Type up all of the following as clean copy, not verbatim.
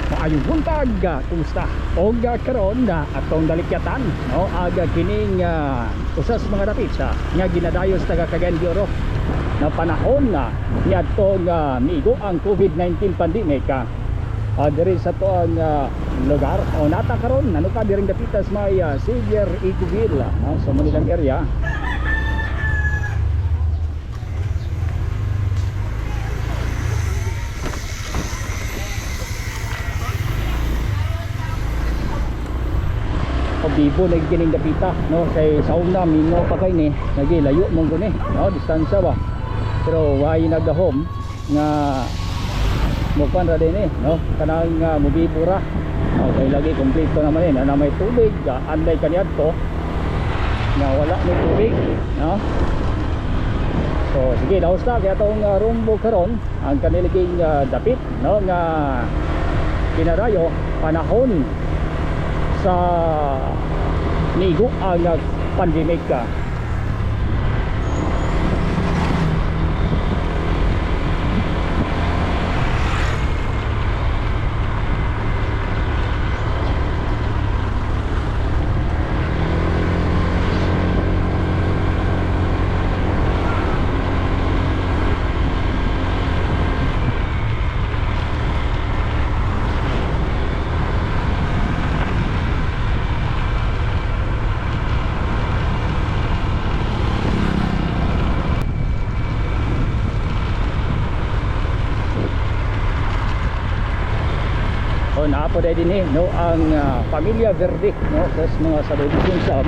Maayong buntag, kumusta? Og karon na atong dalikyatan, no, aga kining usa sa mga dapit sa nga ginadayon sa taga Cagayan de Oro na panahon na niadtong miigo ang COVID-19 pandemic diri sa tuang lugar. O nata karon nanuka diri dapitas may Xavier Ecoville, no, sa Manilang area. O bibo lagi kining dapita, no, kay sa una mingo pa kay ni lagi layo mong guni, no, distansya ba, pero way nagahom nga mukuan ra din eh, no, kanang mubibo ra. Okay, lagi kompleto naman eh na may tubig, anday kaniadto nga wala may tubig, no. So sige, laos na kaya atong rumbo karon ang kaniliging dapit, no, nga kinarayo panahon sa nigo ang pandemic ka. O naapo dahil din eh, no, ang Pamilya Verde, no, sa mga subdivision sa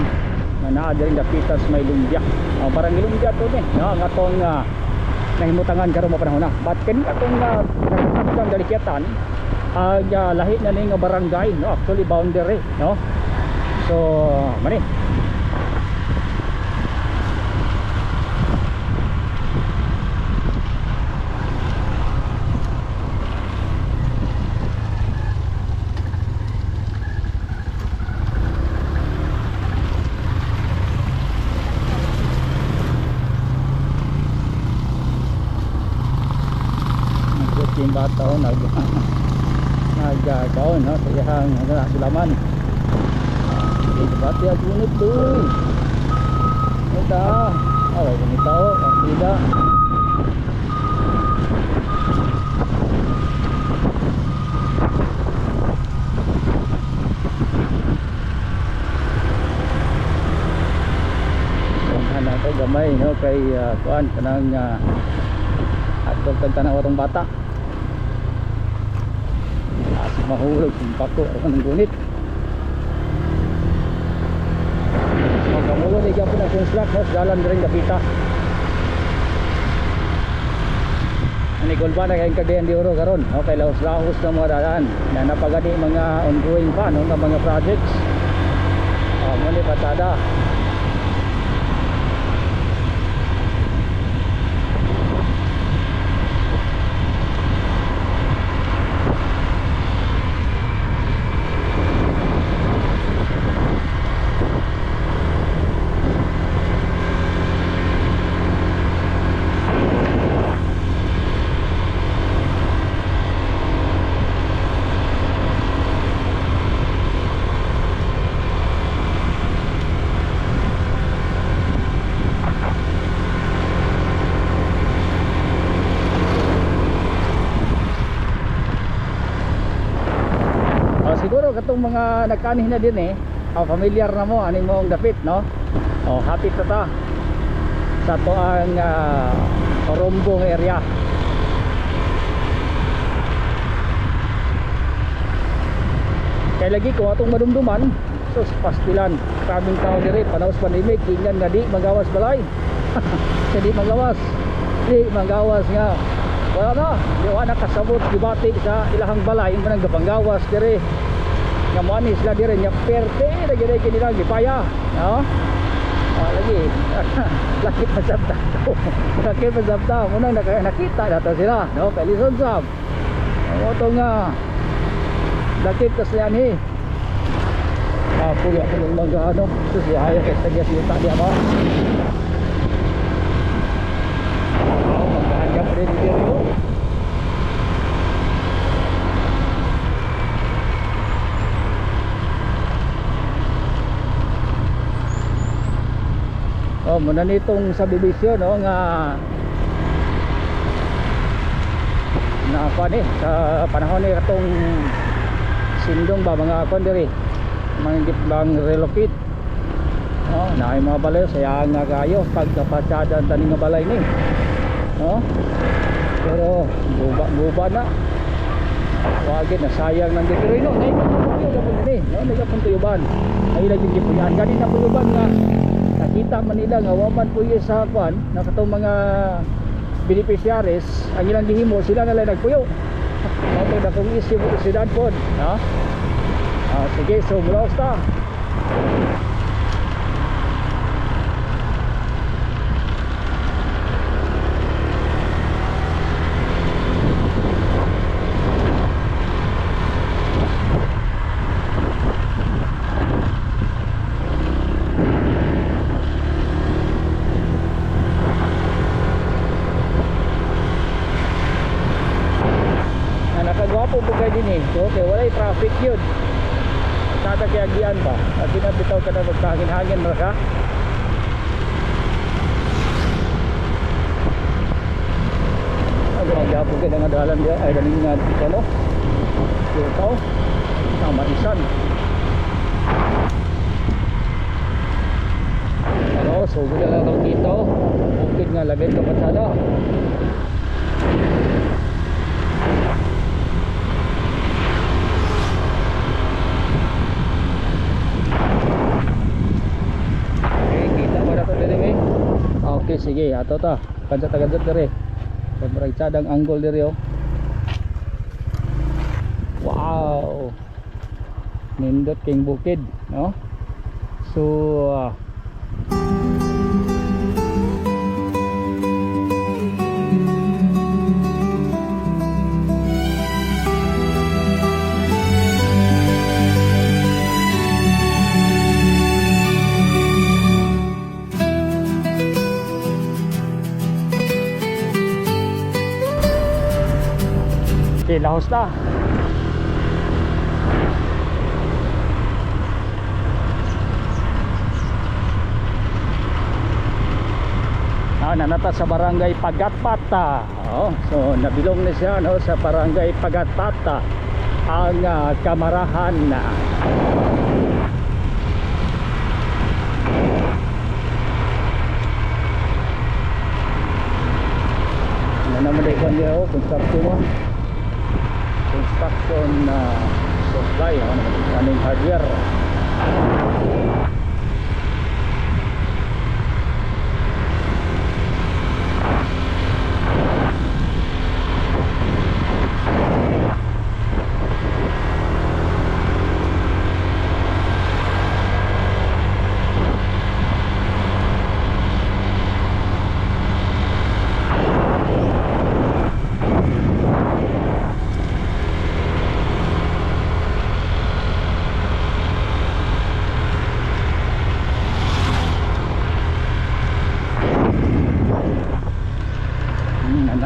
na naa diri dapitas may lumbia. O, parang lumbia to ni, no, ang atong nahimutangan karon mo panahon na. But kini atong nakatakdang dalikyatan ang lahi na ni nga barangay, no, actually boundary, no. So mani nagkuting bata o nag nagkaon, no, sa iyang ano, sulaman. Hindi ba tiya gunit doy? Ito, away ganito, partida. Kuha na to gamay, no, kay kuan kanang adtong kag tanaw atong bata. Asi mahulog kung pako aron ng gunit. Magamulo ni gyapon ang construct, no, sa dalan diri dapita. Ani kulba na kayong Cagayan de Oro karon, no, kay lahos-lahos na mga dalan na napagani mga ongoing pa, no, nga mga projects. Mo ni patada. Siguro katong mga nagkanih na din familiar na mo ani mo ang dapit, no. Oh, happy ta ta sa to ang Rombong area. Kay lagi ko atong madumduman, so pastilan, kaming tao diri panahon sa pandemic, tingnan nga di magawas balay. Sa di magawas, di magawas nga wala na, di wala nakasabot gibati sa ilahang balay man ang gapanggawas diri. Nga moani sila diri nya perte lagi diri kini gipaya, no? Lagi. Laki pa sabta. Laki pa sabta. Muna nakita na to sila, no? Kay lison sab. Mo to nga lakit tas yan eh. Puyo ko ng mga ano. So siya ay kay sa yuta diya ba. Oh, magkahan ka pa rin diri. Muna nitong subdivision, no, nga na kuan eh sa panahon ni katong sindong ba mga kuan diri, mga bang relocate, no, na ay mga balay, sayang nga kayo pagkapatsada ang taning nga balay ni, no, pero guba guba na wagid na, sayang nang pero ino nay gapon diri, no, nagapon tuyuban ay lagi gipuyan gani na tuyuban nga nakita man nila nga wa man puyo sa kuan na katong mga beneficiaries. Ang ilang gihimo, sila na lang nagpuyo. Mao to dakong issue mo sila pod, no. Sige, so mula ta. Na nakagwapo po kayo din eh. So, okay, walay traffic yun. Tatakiagian ba? At pinabitaw ka na magkahangin-hangin ra ka. Ay, gwapo kayo nga dalan diya. Ay, galing nga ano? Ikaw? Tama, isan. Ano, so gud lang akong dito. Bukid nga label ka pasada. Okay, kita ba na ito diri eh? Okay, sige, ato ta. Kansa tagadot diri. Kay tsadang angle diri oh. Wow. Nindot king bukid, no? So, okay, lahos na. Nanata sa barangay Pagatpata. Oh, so nabilong na siya, no, sa barangay Pagatpata ang kamarahan na. Ano naman dahil niya, oh, construction mo. Construction supply, oh, ano naman, hardware.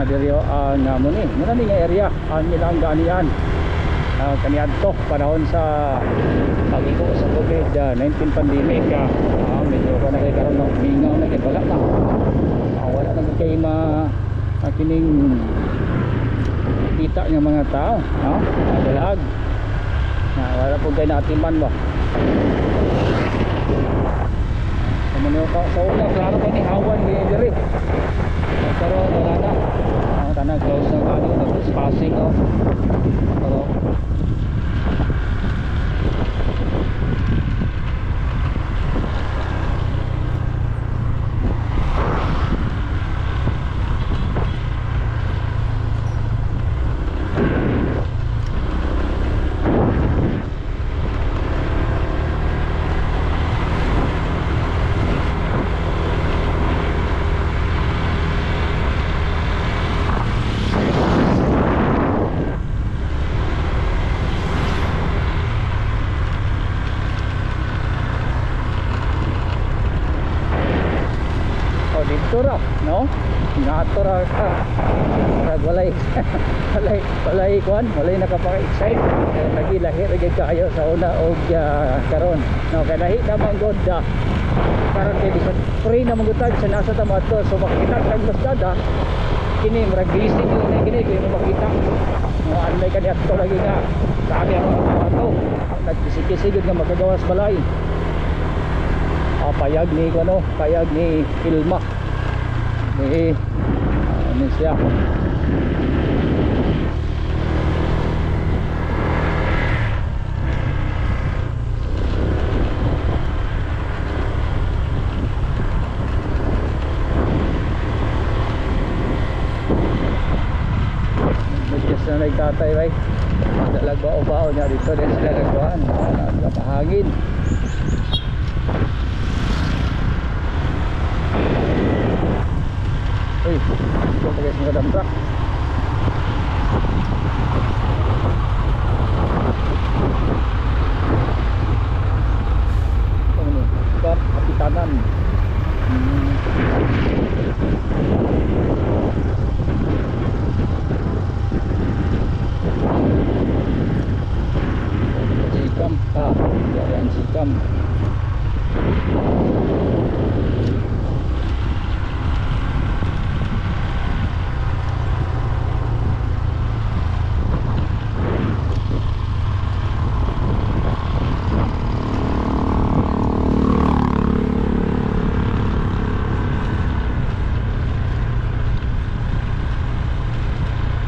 Diri ang muni muna ni nga area ang ilang ganian kaniadto panahon sa pag-igo sa COVID-19 pandemic. Medyo ka na kay karon ng mingaw na kay wala na, wala na kay ma kining kita nga mga tao, no, dalag na wala po kay natiman ba. Sa sa una klaro kay ni hawan ni diri, pero wala na. Tanang close na ano, nag-passing oh. Pero dito ra, no? Nga ka. Murag walay walay walay kuan, walay nakapaka-excite. Lagi lahi ra gyud kaayo sa una og karon. No, kay lahi na man gud karon kay bisan free na man gud ta bisan asa ta moadto, so makita kag masdada kini murag busy gyud na kini kay mo makita. No, anlay ka niadto lagi nga kami ang mga ato. Nagkisi-kisi gyud nga makagawas balay. Payag ni ano, payag ni Ilma. Ni ano siya. Medyo na nagtatay bay. Dalag bao-bao niya dito din sila nagkuhan. Nagpahangin. Uy, ito pa guys mga dump truck. Ito ni, Camp Kapitanan. Sikam, yan sikam.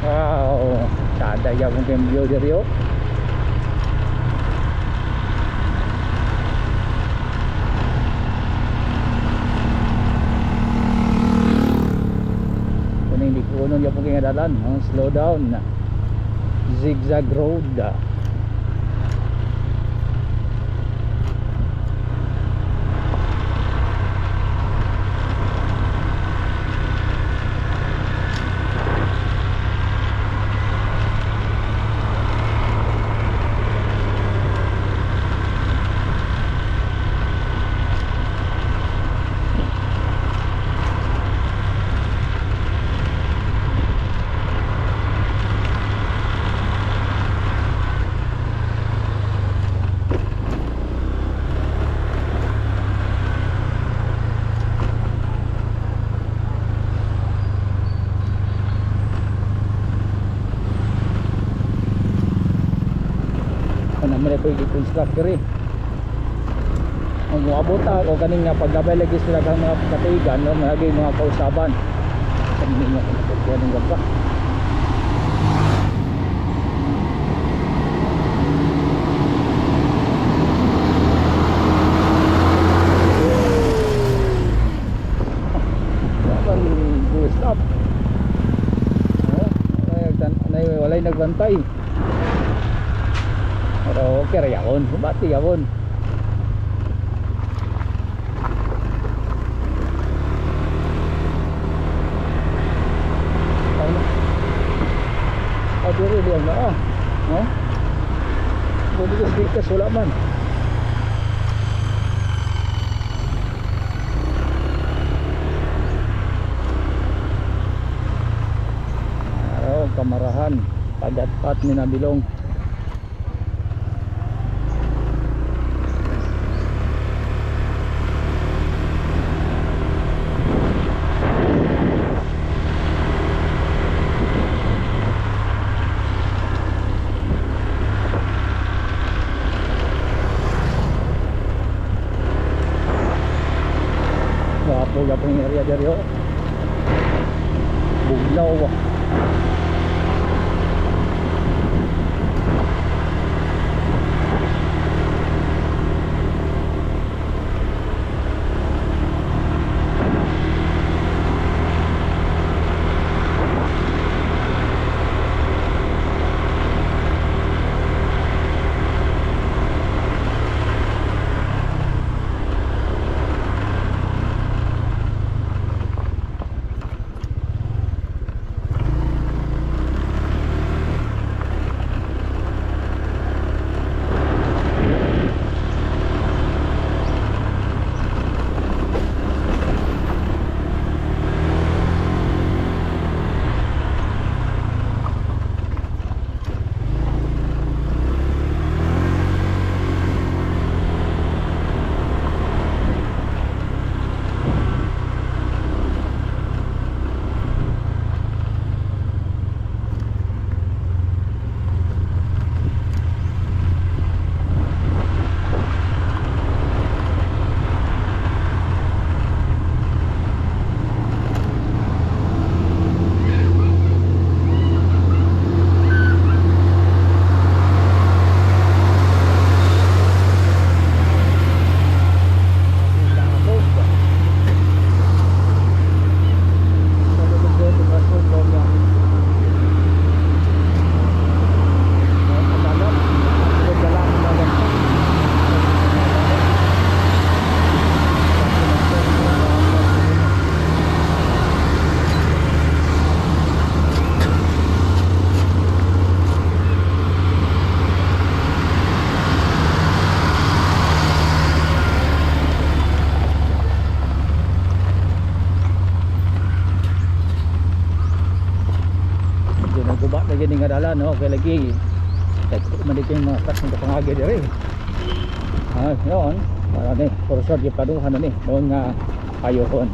Wow, kada gyapon kay view diri oh. Kuning di kuno gyapon kay dalan, no? Slow down. Zigzag road. Ano man ito i-construct diri. Ang moabot ta o kaning nga paggabay lagi sila kang mga katuigan, no, malagi mga kausaban. Kaning nga kuan ng gaba. Dapat boost up. Oh, walay nagbantay. Pero okay ra yawon, bati yawon. Ano? Ah, diri diyan na ah. No? Dili ko speakers wala man. Araw kamarahan, pagatpat ni Nabilong. Gwapo gapong area diri oh. Bugnaw ba. no, kay lagi dagko man dito yung mga truck nga pangagi diri. Ah, yun para ni for sure giplanuhan na ni, no, nga ayohon.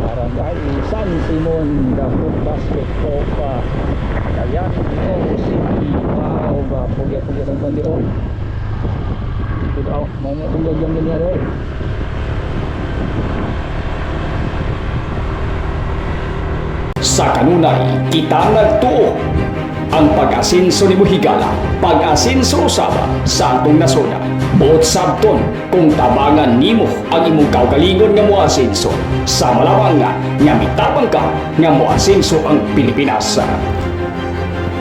Barangay San Simon, the food basket of Cagayan City. Wow ba, pugi-pugi ng kundi, oh. Ito daw, mga itong yung ganyan eh. Sa kanunay, kita nagtuo. Ang pag-asinso ni Buhigala, pag-asinso usaba sa atong nasoda. Buot sabton kung tabangan nimo ang imong kaugalingon nga moasinso. Sa malawang nga, nga mitabang ka nga moasinso ang Pilipinas.